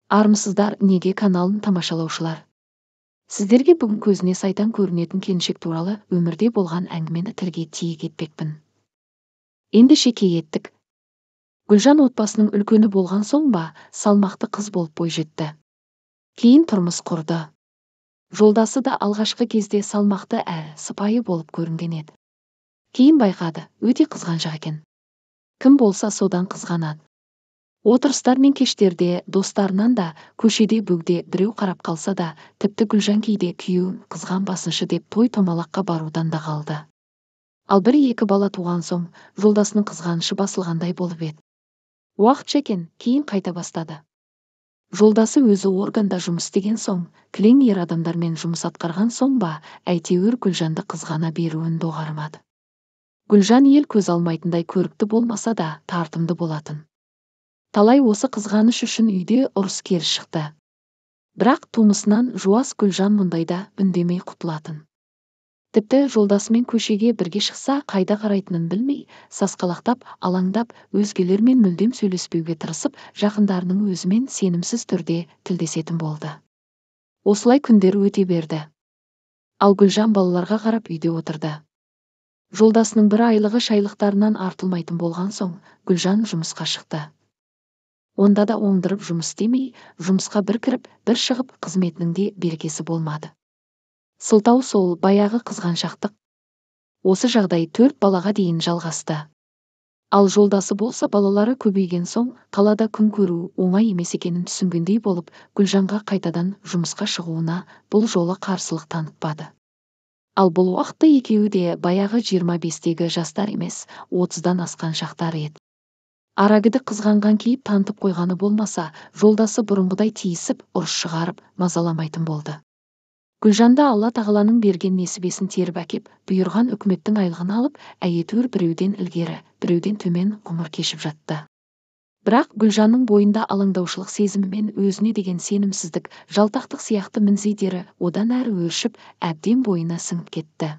Армысыздар, неге каналын тамашалаушылар? Сіздерге бүгін көзіне сайтан көрінетін келіншек туралы өмірде болған әңгімені тілге тиек етпекпін. Ендеше еттік. Гүлжан отбасының үлкені болған соң ба, салмақты қыз болып бойжетті. Кейін тұрмыс құрды. Жолдасы да алғашқы кезде салмақты әрі сыпайы болып көрінген еді. Кейін байқады, өте қызғаншақ екен. Кім болса содан қызғанады. Отырыстар мен кештерде достарынан да, көшеде бөгде біреу қарап қалса да, тіпті Гүлжан кейде күйеуін қызғанбасыншы деп той томалаққа барудан да қалды. Ал бір-екі бала туған соң, жолдасының қызғанышы басылғандай болып еді. Уақытша екен, кейін қайта бастады. Жолдасы өзі органда жұмыс істеген соң, кілең ер адамдармен жұмыс атқарған соң ба, әйтеуір Гүлжанды қызғана беруін доғармады. Гүлжан ел көз алмайтындай көрікті болмаса да, тартымды болатын. Талай осы қызғаныш үшін үйде ұрыс-керіс шықты. Бірақ тумысынан жуас Гүлжан мұндайда үндемей құтылатын. Тіпті жолдасымен көшеге бірге шықса, қайда қарайтынын білмей, сасқалақтап, алаңдап, өзгелермен мүлдем сөйлеспеуге тырысып, жақындарының өзімен сенімсіз түрде тілдесетін болды. Осылай күндер өте берді. Ал Гүлжан балаларға қарап үйде отырды. Жолдасының бір айлығы шайлықтарынан артылмайтын болған соң, Гүлжан жұмысқа шықты. Онда да оңдырып жұмыс істемей, жұмысқа бір кіріп, бір шығып, қызметінің де берекесі болмады. Сылтау сол баяғы қызғаншақтық. Осы жағдай 4 балаға дейін жалғасты. Ал жолдасы болса, балалары көбейген соң, қалада күн көру оңай емес екенін түсінгендей болып, Гүлжанға қайтадан жұмысқа шығуына бұл жолы қарсылық танытпады. Ал бұл уақытта екеуі де баяғы 25-тегі жастар емес, 30-дан асқан шақтар еді. Арагідік қызғанған кейіп танытып қойғаны болмаса, жолдасы бұрынғыдай тиісіп, ұрыс шығарып, мазаламайтын болды. Гүлжанды Алла тағаланың берген несібесін теріп әкеп, бұйырған үкіметтің айлығын алып, әйтеуір біреуден ілгері, біреуден төмен ғұмыр кешіп жатты. Бірақ Гүлжанның бойында алаңдаушылық сезімі мен өзіне деген сенімсіздік, жалтақтық сияқты мінездері одан әрі өршіп, әбден бойына сіңіп кетті.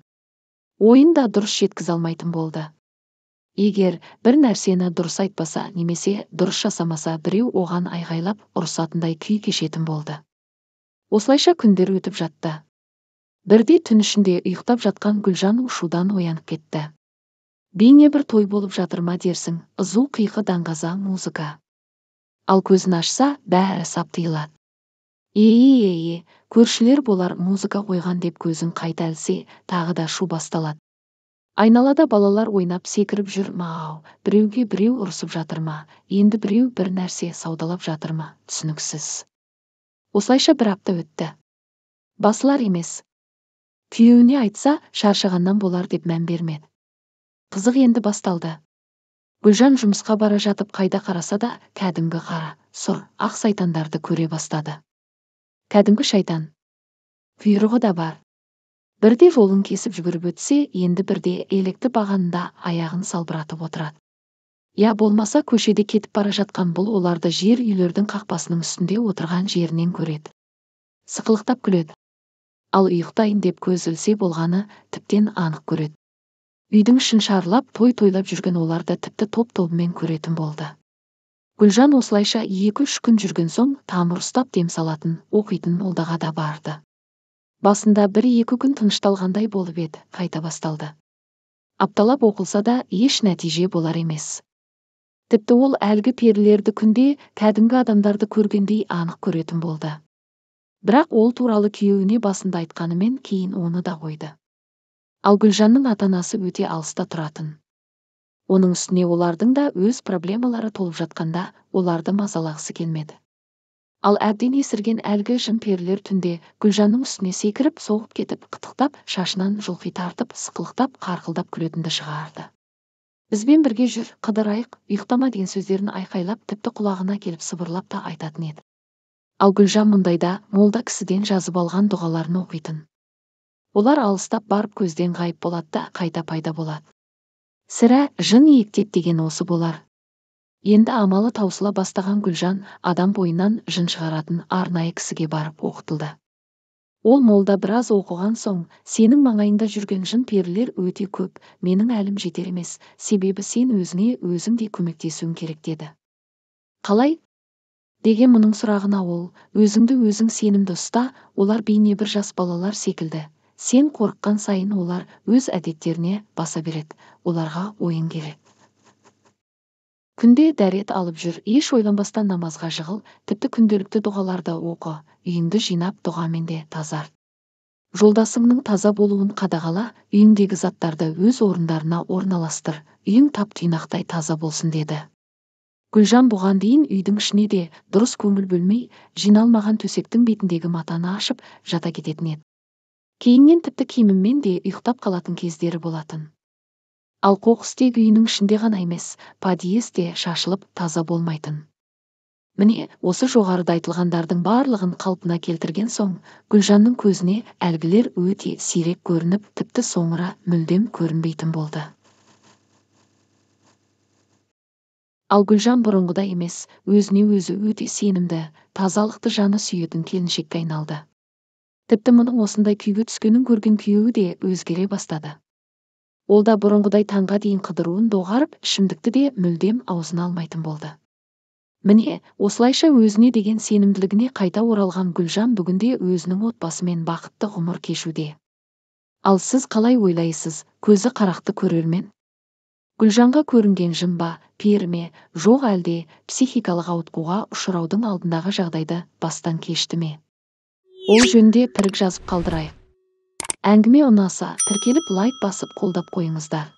Ойын да дұрыс жеткізе алмайтын болды. Егер бір нәрсені дұрыс айтпаса немесе дұрыс жасамаса, біреу оған айғайлап ұрысатындай күй кешетін болды. Осылайша күндер өтіп жатты. Бірде түн ішінде ұйықтап жатқан Гүлжан шудан оянып кетті. Бейне бір той болып жатыр ма дерсің, ызу қиқы даңғаза музыка. Ал көзін ашса, бәрі сап тыйылады. Е-е-е, көршілер болар музыка қойған деп көзін қайта ілсе, тағы да шу басталады. Айналада балалар ойнап секіріп жүр ма-ау, біреуге біреу ұрысып жатыр ма, енді біреу бір нәрсе саудалап жатыр ма, түсініксіз. Осылайша бір апта өтті. Басылар емес. Күйеуіне айтса, шаршағаннан болар деп мән бермеді. Қызық енді басталды. Гүлжан жұмысқа бара жатып қайда қараса да, кәдімгі қара, сұр, ақ сайтандарды көре бастады. Кәдімгі шайтан. Құйрығы да бар. Бірде жолын кесіп жүгіріп өтсе, енді бірде електі бағанында аяғын салбыратып отырады. Я болмаса көшеде кетіп бара жатқан бұл оларды жер үйлердің қақпасының үстінде отырған жерінен көреді. Сықылықтап күледі. Ал ұйықтайын деп көз ілсе болғаны тіптен анық көреді. Үйдің ішін шарлап, той тойлап жүрген оларды тіпті топ-тобымен көретін болды. Гүлжан осылайша 2-3 күн жүрген соң тамыр ұстап дем салатын, оқитын молдаға да барды. Басында 1-2 күн тынышталғандай болып еді, қайта басталды. Апталап оқылса да еш нәтиже болар емес. Тіпті ол әлгі перілерді күнде кәдімгі адамдарды көргендей анық көретін болды. Бірақ ол туралы күйеуіне басында айтқанымен кейін оны да қойды. Ал Гүлжанның ата-анасы өте алыста тұратын. Оның үстіне олардың да өз проблемалары толып жатқанда оларды мазалағысы келмеді. Ал әбден есірген әлгі жын перілер түнде Гүлжанның үстіне секіріп, соғып кетіп, қытықтап, шашынан жұлқи тартып, сықылықтап, қарқылдап күлетінді шығарды. Бізбен бірге жүр, қыдырайық, ұйықтама деген сөздерін айқайлап, тіпті құлағына келіп сыбырлап та айтатын еді. Ал Гүлжан мұндайда молда кісіден жазып алған дұғаларын оқитын. Олар алыстап барып көзден ғайып болады да қайта пайда болады. Сірә, жын иектеп деген осы болар. Енді амалы таусыла бастаған Гүлжан адам бойынан жын шығаратын арнайы кісіге барып оқытылды. Ол молда біраз оқыған соң, сенің маңайыңда жүрген жын перілер өте көп, менің әлім жетер емес, себебі сен өзіңе өзің де көмектесуің керек деді. Қалай? Деген мұның сұрағына ол, өзіңді өзің сенімді ұста, олар бейне бір жас балалар секілді. Сен қорыққан сайын олар өз әдеттеріне баса береді, оларға ойын керек. Күнде дәрет алып жүр, еш ойланбастан намазға жығыл, тіпті күнделікті дұғаларды оқы, үйіңді жинап дұғамен де тазарт. Жолдасыңның таза болуын қадағала, үйіңдегі заттарды өз орындарына орналастыр, үйің тап-тұйнақтай таза болсын деді. Гүлжан бұған дейін үйдің ішіне де дұрыс көңіл бөлмей, жиналмаған төсектің бетіндегі матаны ашып жата кететін еді. Кейіннен тіпті киімімен де ұйықтап қалатын кездері болатын. Ал қоқыс тек үйінің ішінде ғана емес, подъезд те шашылып таза болмайтын. Міне, осы жоғарыда айтылғандардың барлығын қалпына келтірген соң, Гүлжанның көзіне әлгілер өте сирек көрініп, тіпті соңыра мүлдем көрінбейтін болды. Ал Гүлжан бұрынғыдай емес, өзіне өзі өте сенімді, тазалықты жаны сүйетін келіншекке айналды. Тіпті мұның осындай күйге түскенін көрген күйеуі де өзгере бастады. Ол да бұрынғыдай таңға дейін қыдыруын доғарып, ішімдікті де мүлдем аузына алмайтын болды. Міне, осылайша өзіне деген сенімділігіне қайта оралған Гүлжан бүгінде өзінің отбасымен бақытты ғұмыр кешуде. Ал сіз қалай ойлайсыз, көзі қарақты көрермен? Гүлжанға көрінген жын ба, пері ме, жоқ әлде психикалық ауытқуға ұшыраудың алдындағы жағдайды бастан кешті ме? Ол жөнінде пірік жазып қалдырайық. Әңгіме ұнаса, тіркеліп лайк басып қолдап қойыңыздар.